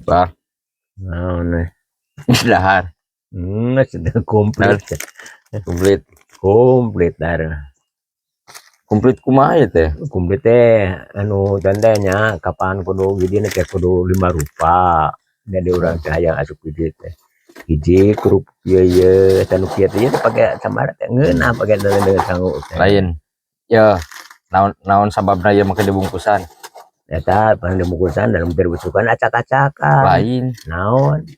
Bang, Naon we? Dahar. Sudah komplit. Komplit. Komplit dar. Komplit kumaha ya teh? Komplit teh anu tandanya kapan kudu gini teh, kudu lima rupa. Jadi urang teh hayang asup hiji teh. Hiji kerupuk ieu ieu tanu kieu teh, ieu teh pake samar teh ngeunah pake dengan sangu teh. Lain. Ya, naon naon sababna ieu make dibungkusan? Eta pan dibungkusan dalam dibungkusan acak-acakan. Lain. Naon?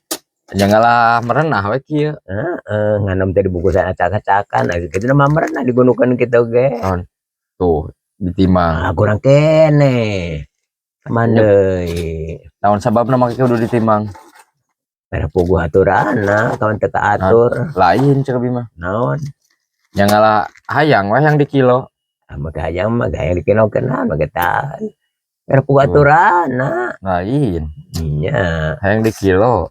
Janganlah merenah we kieu. Heeh, ngan teh dibungkusan acak-acakan. Nah, kitu mah merenah digunukan kitu ge. Tuh, ditimbang. Ah, kurang keneh. Mana deui? Naon sababna make kudu ditimbang? Pada puguh aturanna, kawan teu kaatur. Lain cek abi mah. Naon? Janganlah hayang weh yang di kilo. Ah, make hayang mah gaya dikinokeun make tahan. Pada puguh aturanna. Lain. Iya. Hayang di kilo.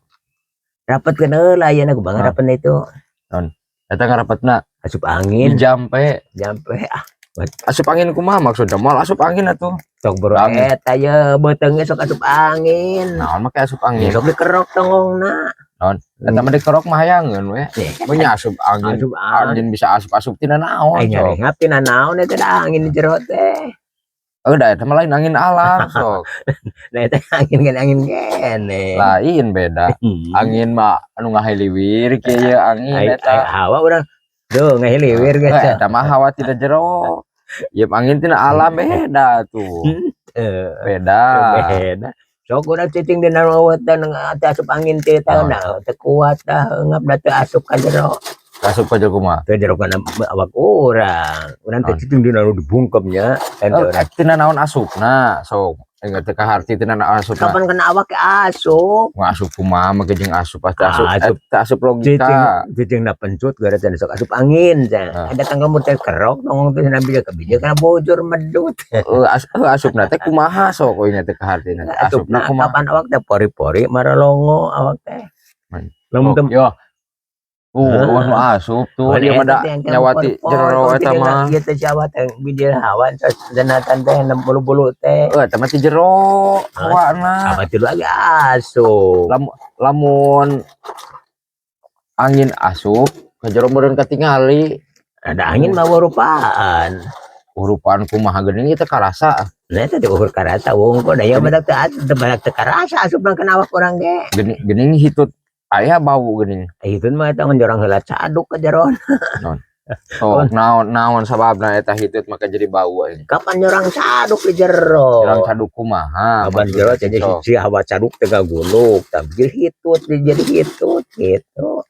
Rapatkeun heula ayeuna ku bang Ah. rapat itu. Eta ngarapatna Asup angin, dijampe. Jampe ah. Asup angin kumaha maksudna? Moal asup angin atuh. Sok bro. Angin. Eta ye beuteung ge sok asup angin. Naon make asup angin? Sok dikerok tonggongna. Naon? Eta mah dikerok mah hayangeun we. Mun asup angin, Asup angin. Angin bisa asup-asup tina naon Aing sok. Nyarengap tina naon eta da angin di jero teh. Eh, da eta mah lain angin alam sok. Nah, eta angin kan angin kene. Lain, beda. Angin mah anu ngahiliwir kieu ye angin Ai eta. Hawa urang duh ngahiliwir Eh, geus. Eta mah hawa tina jero. Ieu angin tina alam beda tuh. Beda. Beda. Sok urang cicing dina leuwetan teh asup angin teh tah Oh. nah teu kuat dah ngap da teu asup ka jero. Asup ka jero kumaha? Teu jero kana awak urang. Urang teh Naon? Cicing dina nu dibungkem nya. Ente Oh, urang. Tina naon asupna sok. Ingat teu kaharti tina naon asupna. Kapan kena awak ke asup? Ngasup kumaha make jeung asup, pasti asup. Asup. Eta asup Cicing logika. Cicing na pencut gara teh sok asup angin teh. Ah. Ada tanggal teh kerok nongong teh nabi ke bija kana bojor medut. Heeh, asupna teh kumaha sok, ingat teu kahartina. Asupna Asupna kumaha? Kapan awak teh pori-pori maralongo awak teh. Oh, Lamun teu yo. Hah? Wah nu asup tuh ieu mah da nyawati jero eta mah. Ieu teh syawat yang bijil hawan cenatan teh bulu-bulu teh. Eh, eta mah ti jero hawana. Apa itu lagi asup? Lamun angin asup ke jero meureun katingali. Ada angin mah rupaan. Urupaan kumaha geuning ieu teh karasa. Nah, itu diukur karasa wungkul da ieu badak teu asup teu badak teu karasa asup nang kana awak urang ge. Geuning geuning hitut aya bau geuning. Itu mah eta njorang heula caduk ke jero. Oh, naon naon sababna eta hitut maka jadi bau ini? Kapan nyorang caduk di jero? Urang caduk kumaha? Kapan jero jadi Sok. si hawa caduk teh guluk, tapi hitut jadi hitut gitu.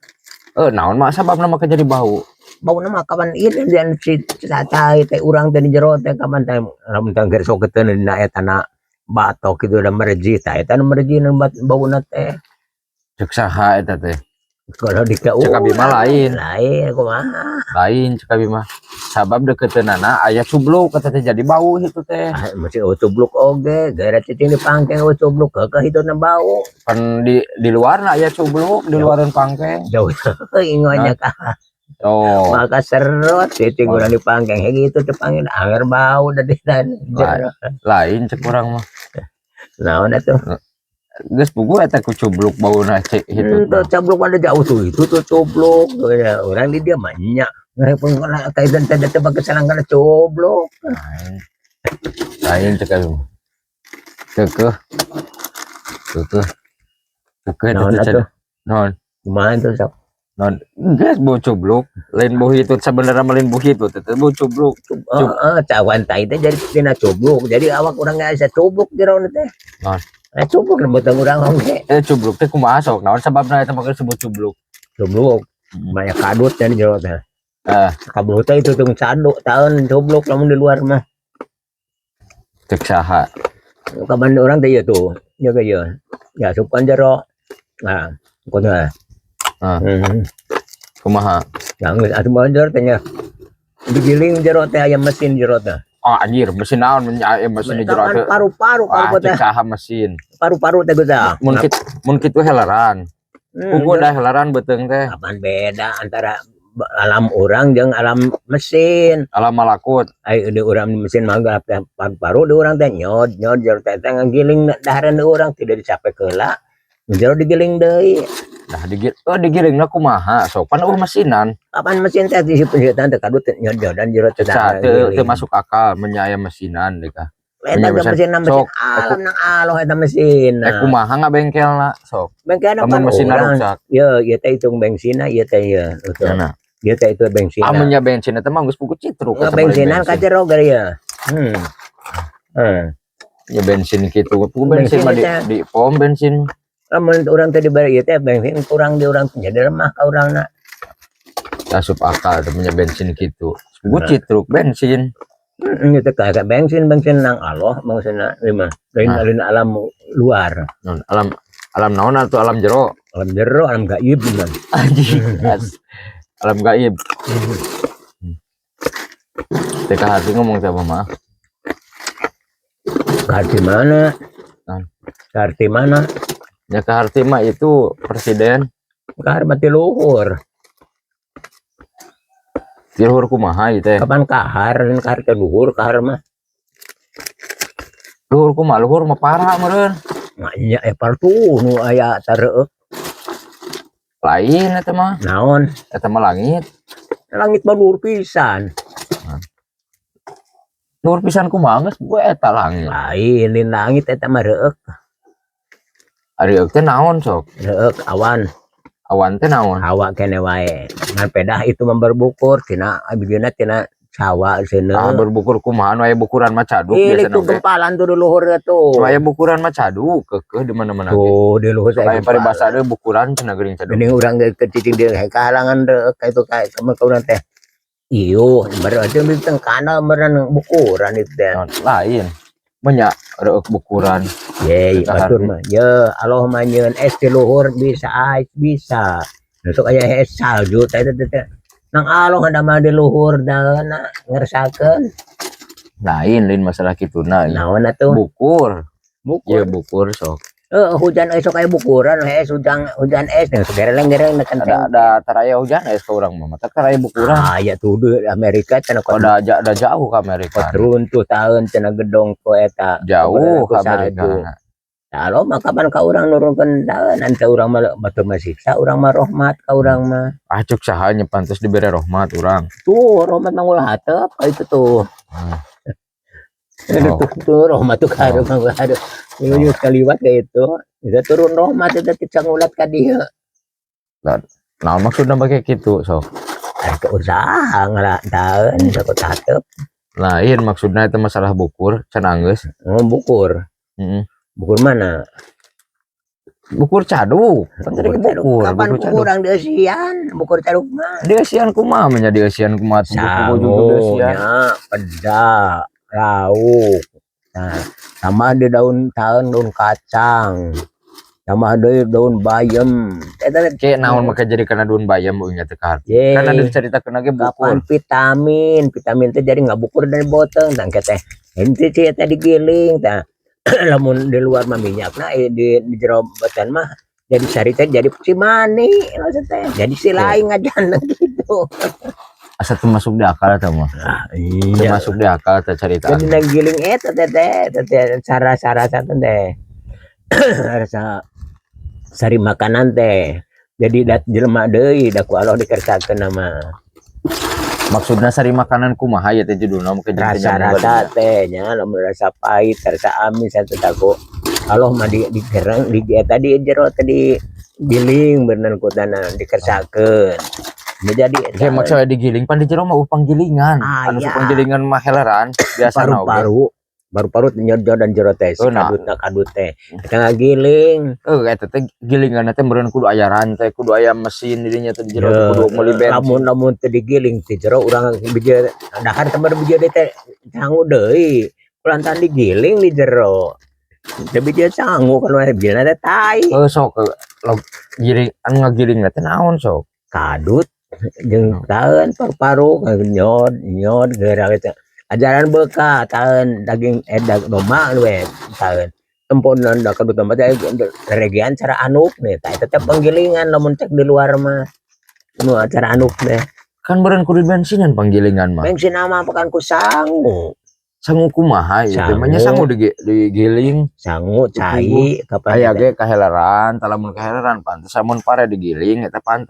Eh, naon mah sababna maka jadi bau? Bau mah kapan ieu dan si cacai teh urang teh di jero teh kapan teh lamun teh geus sok teh dina eta na batok gitu da merji tah eta nu merji nu bauna teh. Cek saha eta teh? Kalau di ka Cek abi mah lain. Lain kumaha? Lain cek abi mah. Sabab deukeuteunana aya cubluk eta teh jadi bau itu teh. Ah, mesti eueuh cubluk oge gara cicing di pangkeng eueuh cubluk keukeuh hitutna bau. Pan di luarna aya cubluk, di luaran pangkeng. Jauh ingonya ka. Oh, maka serot cicing urang di pangkeng he gitu teh pangkeng anger bau da di jero. Lain cek urang mah. Naon atuh? Geus puguh eta ku cubluk bauna cek hitut. Tuh cubluk ada jauh tuh itu tuh cubluk tuh ya orang di dia banyak ngerepon kana kaitan teh teh pakai sarang kana cubluk. Lain. Lain cek abi mah. Keukeuh. Keukeuh. Keukeuh eta Naon teh atuh? Naon? Kumaha tuh sok? Naon? Geus bau cubluk, lain bau hitut sabenerna mah, lain bau hitut eta bau cubluk. Heeh, cawan tai teh jadi tina cubluk, jadi awak urang nggak bisa cubluk jero teh. Naon? Eh, cubluk beuteung urang oge. Eh, cubluk teh kumaha sok? Naon sababna eta make disebut cubluk? Cubluk banyak kadut dan jero teh. Ah, kabut teh itu tuh caduk tahun cubluk lamun di luar mah. Cek saha? Kapan orang teh ieu tuh ya ke ieu ya asupan jero nah kudu. Ah. Kumaha? Yang asup jero teh nya digiling jero teh aya mesin jero teh. Oh anjir, mesin naon mesin di jero Kan teh? paru-paru Ah, paru teh. Cek saha mesin? Paru-paru teh geus. Mun kitu heleran. Puguh dah heleran beuteung teh. Kapan beda antara alam orang jeung alam mesin? Alam malakut. Ai di urang mesin mah teh paru-paru di urang teh nyod nyod jero teh teh ngagiling dahareun di urang tidak dicapai heula. Nu jero digiling deui. Nah, oh, digilingna kumaha sok, pan euweuh mesinan. Kapan mesin teh diisi penyetan teh kadut nyododan jero teh. Ca teu teu masuk akal menya aya mesinan deui kah. Eta Nya ge mesin. Mesin mesin Sok, alam nang aloh eta mesin. Eh, kumaha ngabengkelna sok? Bengkelna Lamun pan mesinna urang. Rusak. Ye, ieu teh hitung bensinna ieu teh ye. Betul. Nya. Ieu teh itu bensinna. Amun nya bensin eta mah geus puguh citruk eta mah lain Ngabensinan ka bensin. jero ge ya. Ya bensin kitu. Puguh bensin Bensin mah di teh. Di pom bensin. Lamun urang teh diberi ieu teh bensin kurang di urang jadi lemah ka urangna. Asup akal teh punya bensin kitu. Puguh Nah. citruk bensin. Heeh, itu kayak bensin bensin nang aloh bensin lima lain. Nah. Lain alam luar. Non, alam alam naon atau alam jero? Alam jero, alam gaib man. Anjing. Alam gaib. TK hati ngomong siapa mah? Karti mana? Naon? Karti mana? Ya ke harti mah itu presiden. Kahar mati luhur. Ti luhur kumaha ieu teh? Kapan kahar lain kahar ke luhur kahar mah. Luhur kumaha? Luhur mah parah meureun. Nya epal tuh nu aya tareueuk. Lain eta mah. Naon? Eta mah langit. Langit mah luhur pisan. Luhur pisan kumaha geus gue eta langit. Lain lain langit eta mah reueuk. Ari euk teh naon sok? Reueuk awan. Awan teh naon? Hawa kene wae. Ngan pedah itu mah berbukur tina abidina tina sawa Ah, cenah. Berbukur kumaha nu aya bukuran mah caduk Ini biasana tuh oge. Gempalan tuh di luhur tuh. Nu aya bukuran mah caduk keukeuh di mana-mana ge. Tuh di luhur saya Aya paribasa deui bukuran cenah geuning caduk. Ini urang ge kecicing di kahalangan reueuk itu kayak sama ka urang teh. Iyo, berarti teng kana meureun bukuran itu teh. Naon? Lain. Menya reueuk bukuran. Ye, Eta batur harti. Mah. Ye, Allah mah nyieun es di luhur bisa ais bisa. Besok aya es salju teh teh teh. Nang Allah ada mah di luhur da na ngersakeun. Lain lain masalah kituna. Naon atuh? Bukur. Bukur. Iya bukur sok. Eh, hujan esok aya bukuran es hujan hujan es nah gereleng-gereleng na Ada ada taraya hujan es ka urang mah. Mata taraya bukuran. Ah, ya tuh di Amerika cenah Oh, kot da jauh ke Amerika. Kot runtuh tahun cenah gedong ku eta. Jauh Ku ke Amerika. salju. Kalau mah kapan ka urang nurunkeun daun nanti urang mah batur mah siksa urang mah rahmat ka urang mah. Ah, cuk saha nya pantes dibere rahmat urang. Tuh rahmat mah ulah hatep ka itu tuh. Oh. Tuh, tuh rahmat tuh karo mah aduh. Ini kaliwat kayak itu. Bisa turun rahmat itu teh ngulat ka dieu. Nah, maksudna make kitu sok. Ari usaha ngala daun sakot hatep. Lain maksudna itu masalah bukur can anggeus. Oh, bukur. Heeh. Bukur mana? Bukur caduk. Kan tadi bukur, Kapan bukur caduk. urang dieusian bukur caduk mah. Dieusian kumaha nya dieusian kumaha tuh bukur juga dieusian. Sangunya, peda, lauk. Nah, sama di daun tahun daun kacang. Sama ada daun bayam. Eta teh Kayak naon make jadi kana daun bayam bu ingat teh ka. Ye. Kan ada diceritakeun ge bukur. Kapan vitamin, vitamin teh jadi nggak bukur dari boteng, tang teh. Ente sih eta digiling tah. Lamun di luar mah minyak nah di jero beten mah jadi sari teh jadi si mani maksud teh. Jadi si lain ngajan gitu. Asa teu masuk di akal eta mah. Nah, Teu iya. masuk di akal teh caritaan. Jadi nang giling eta teh teh teh teh cara-cara teh. Rasa sari makanan teh. Jadi dat jelema deui da ku Allah dikersakeun nama. Maksudna sari makanan kumaha ya teh judulna make jadi teu nyambung. Rasa-rasa teh nya lamun rasa pahit, rasa amis eta teh ku Allah mah di digerang di eta di jero teh di giling bener ku tanah dikersakeun. Jadi Kayak maksudnya digiling pan di jero mah euweuh panggilingan. Ah, Anu iya. sok panggilingan mah heleran biasa oge. Paru-paru paru-paru nyodor dan jero teh si Oh, nah. kadutna kadut teh eta ngagiling. Eh, eta teh gilingan teh meureun kudu aya rantai, kudu aya mesin di dinya teh di jero teh kudu meuli bensin. Lamun lamun teu digiling ti jero urang bijeu dahar teh bijeu deui teh sangu deui kulantaran digiling di jero teu bijeu sangu kan wae bijeu teh tai. Eh, sok log giling anu ngagiling teh naon sok? Kadut jeung taeun paru-paru nyod nyod geura eta ajaran beuka taeun daging eh dag domba we taeun tempon da kadut domba teh regean cara anuk nih tah eta teh penggilingan lamun cek di luar mah nu acara anuk teh. Kan meureun kudu bensinan panggilingan mah. Bensin mah bukan ku sangu. Sangu kumaha ieu teh? Manya Sangu. Sangu digiling. Sangu cai kapan? Aya ge kaheleran, tah lamun kaheleran pantes, lamun pare digiling eta pantes.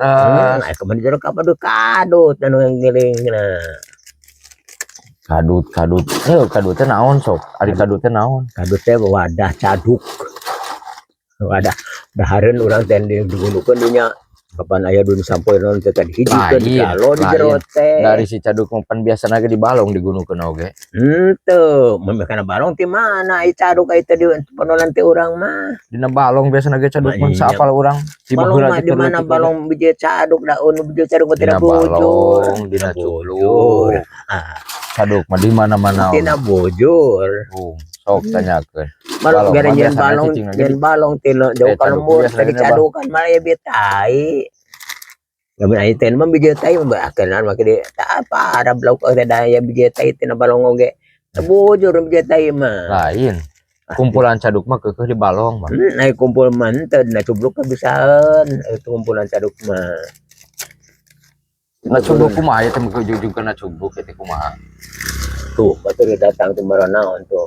Aya kapan di jero kapan du kadut anu ngilingna. Kadut, kadut. Heuh, kadut teh naon sok? Ari kadut teh naon? Kadut teh wadah caduk. Wadah dahareun urang teh digunukeun dinya. Kapan aya dun sampoy naon teh tadi hijikeun Lain, kalau di jero lain. Teh. Dari si caduk mah pan biasana ge di balong digunukeun oge. Henteu, mun kana balong ti mana ai caduk ai teh di penolan teh urang mah. Dina balong biasana ge caduk mah Mah iya. saapal urang. Di Balong baheula mah teh di keur mana leutik oge. Balong biji caduk daun biji caduk mah Dina tidak bujur. Balong, dina Bujur. cubluk. Ah, Caduk mah di mana-mana oge. Tina bujur. Oh, sok tanyakeun. Balong Balong gara mah nyeun biasana balong cicing lagi nyeun balong ti jauh Eh, ka caduk lembur biasana tadi dina cadukan malah ya bieu tai. Lamun aya teh mah biji tai mah baakeun make di tak apa Arab lauk teh daya biji tai tina balong oge. Bujur biji tai mah. Lain. Kumpulan caduk mah keukeuh di balong mah. Ai kumpul mah henteu dina cubluk mah bisaeun itu kumpulan caduk mah. Na cubluk kumaha ieu teh mah ujug-ujug kana cubluk ieu teh kumaha? Tuh, batur datang tuh naon tuh.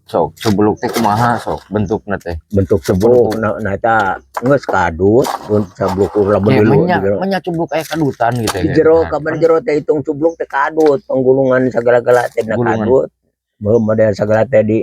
Sok, cubluk teh kumaha sok bentukna teh? Bentuk cubluk nah nah eta geus kadut mun cubluk lamun Kayak dulu menya, di jero. Menya cubluk aya kadutan gitu Di ya. jero kapan jero teh hitung cubluk teh kadut penggulungan segala-gala teh na Gulungan. Kadut. Beuh model segala teh di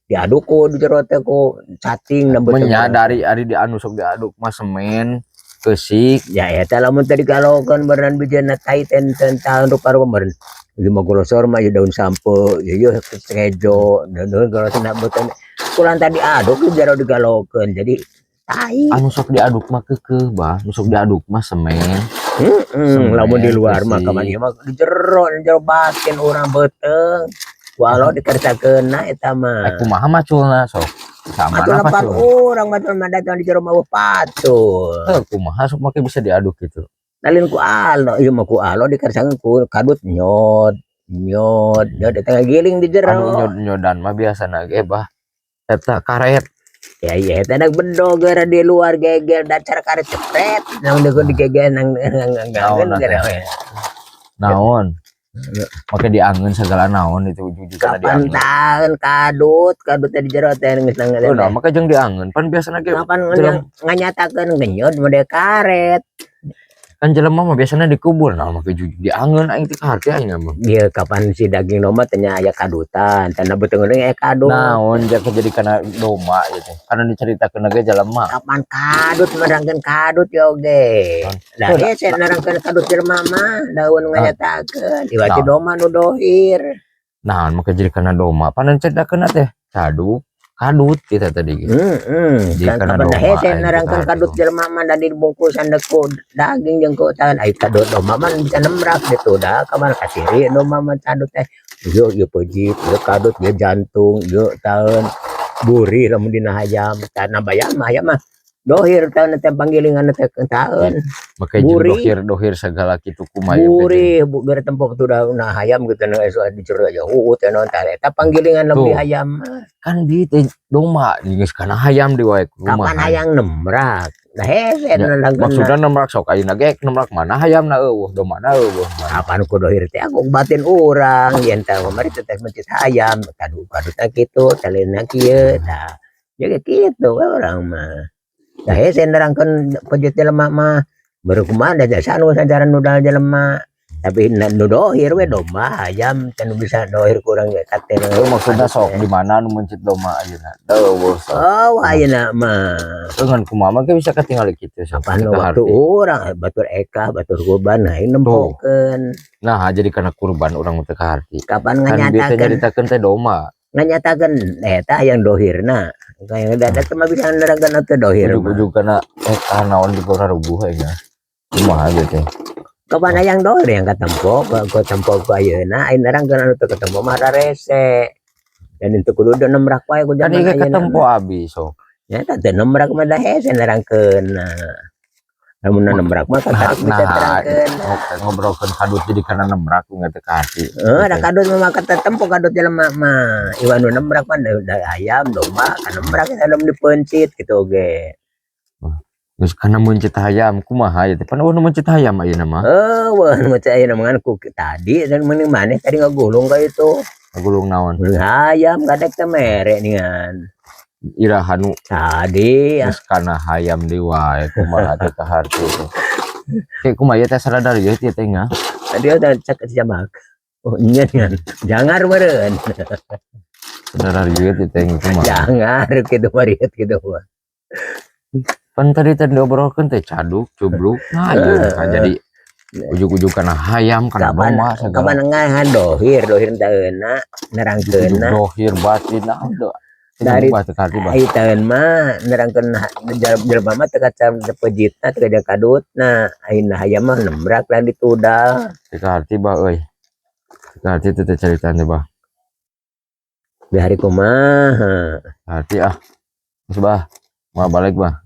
diaduk ku di jero teh ku cacing na Menya dari ari di anu sok diaduk mah semen, keusik. Ya eta lamun tadi kalau kan beneran bijana tai ten ten tahun rupa rupa meureun lima golosor mah ya daun sampo ya ya kejo dan golosor nak betul kulan tadi aduk di jero digalokeun jadi tai. Anu sok diaduk mah keukeuh bah, nu sok diaduk mah semen. Heeh, lamun di luar mah Semen, kapan ieu mah di jero, di jero batin urang beuteung. Walau dikerjakeunna eta mah. Eh, kumaha maculna sok? Sama Macul apa lepat cul? Urang macul mah datang di jero mah patul. Heuh, kumaha sok make bisa diaduk gitu? Lalin ku alo, ieu mah ku alo dikerjakeun ku kadut nyod, nyod, nyod eta giling di jero. Anu nyod-nyodan mah biasana ge bah eta karet. Ya iya eta dak bedog gara di luar geger dacar karet cepret nang deuk digeger nang nang Naon nang atuh? Naon? Make diangeun segala naon itu ujug-ujugna Kapan diangeun. Tahun kadut, kadut teh di jero teh geus nang. Oh, nah make jeung diangeun pan biasana ge Kapan nganyatakeun genyot model karet. Kan jelema mah biasana dikubur, nah make jujug diangeun aing teh kaharti aing mah. Dia kapan si daging domba teh nya aya kadutan, tanda beuteung aya kadut. Naon jaka jadi kana domba gitu. Karena diceritakeun ge jelema. Kapan kadut nerangkeun kadut ya oge. Lah Oh, hese nerangkeun kadut jelema mah daun nganyatakeun. Iwati Nah. domba nu dohir. Naon make jadi kana domba? Pan diceritakeun teh caduk, kadut kita tadi gitu. Heeh. Jadi Kan kana kapan domba hese aing nerangkeun teh kadut kaharti. jelema mah dan dibungkusan ku daging jeung ku tangan ai kadut domba mah bisa nemrak gitu dah kamar kasiri domba mah kadut teh. Yo yo pejit, yo kadut, yo jantung, yo taeun buri lamun dina hayam. Tanah bayam mah hayam mah dohir taeun teh panggilingan teh taeun. Make jeung Buri. Dohir-dohir segala kitu kumaha ieu teh. Buri bu gara tempok tuh dah nah hayam gitu nah esuk di jero ya teh naon tah eta panggilingan Tuh. lebih hayam mah. Kan di teh domba geus kana hayam di wae Kapan kumaha. Hayang nemrak nah hese Ya, nerangkeun. maksudna nemrak sok ayeuna ge nemrak mana hayamna euweuh, dombana euweuh. Kapan ku dohir teh aku batin urang yen teh kamari teh mencit hayam kadu kadutna kitu talina kieu tah ya kitu we urang mah. Nah hese nerangkeun pejit jelema mah baru kumaha da jasa nu sajaran nu jelema tapi nu dohir we domba hayam teh nu bisa dohir kurang ya kate. Heuh, maksudna sok di mana nu mencit domba ayeuna? Euweuh sok. Oh, ayeuna mah. Dengan kumaha mah ge bisa katingali kitu sok. Kapan Teu waktu kaharti. Urang batur eka batur kurban nah nempokeun. Nah, jadi kana kurban urang teu kaharti. Kapan Kan bieu teh nganyatakeun nyaritakeun teh domba. Nganyatakeun eta hayang dohirna kayak da teh mah bisa nerangkeun atuh dohir mah. Ujug-ujug kana eta naon di rubuh aing. Kumaha gitu teh. Kapan hayang dohir yang katempo ku tempo ku ayeuna aing nerangkeun anu teu ketempo mah rarese dan itu kudu nemrak wae ku Kan zaman ieu ayeuna. ketempo abi sok. Ya teh nemrak mah da hese nerangkeun. Nah lamun nemrak mah Nah, katarik bisa nah, terangkeun. Ngobrolkeun kadut jadi kana nemrak ku teu kaharti. Eh, ada kadut mah ketempo kadut jelema mah. Iwan nu nemrak mah da ayam, domba, kan nemrak dalam dipencit gitu oge. Geus kana meuncit hayam kumaha ieu teh? Pan euweuh nu meuncit hayam ayeuna mah. Eh, wah, nu cai ayeuna mah ku tadi dan mending maneh tadi ngagulung ka itu. Ngagulung naon? Gulung hayam kadek teh mere ningan. Iraha nu Tadi ah. Geus kana hayam deui wae, kumaha teh kaharti teh. Kayak kumaha teh sadar ieu teh teh nya. Tadi udah cek jabak. Oh iya ningan. Jangar meureun. Sadar ieu teh teh kumaha. Jangar kitu mariet kitu mah. Pan tadi teh diobrolkeun teh caduk, cubluk, nah ieu kan jadi ujug-ujug kana hayam, kana Kapan domba segala. Kapan ngahan dohir, dohir taeuna Ujug nerangkeunna. Dohir batin nah udah. Dari Bah teu kaharti bah. Ai taeun mah nerangkeun jelema mah teu kaca pejitna, teu kaca kadutna, ayeuna hayam mah nembrak lah ditudal. Teu kaharti bah euy. Teu kaharti teh teh caritaan teh bah. Di hari kumaha? Kaharti ah. Geus bah. Mau balik bah.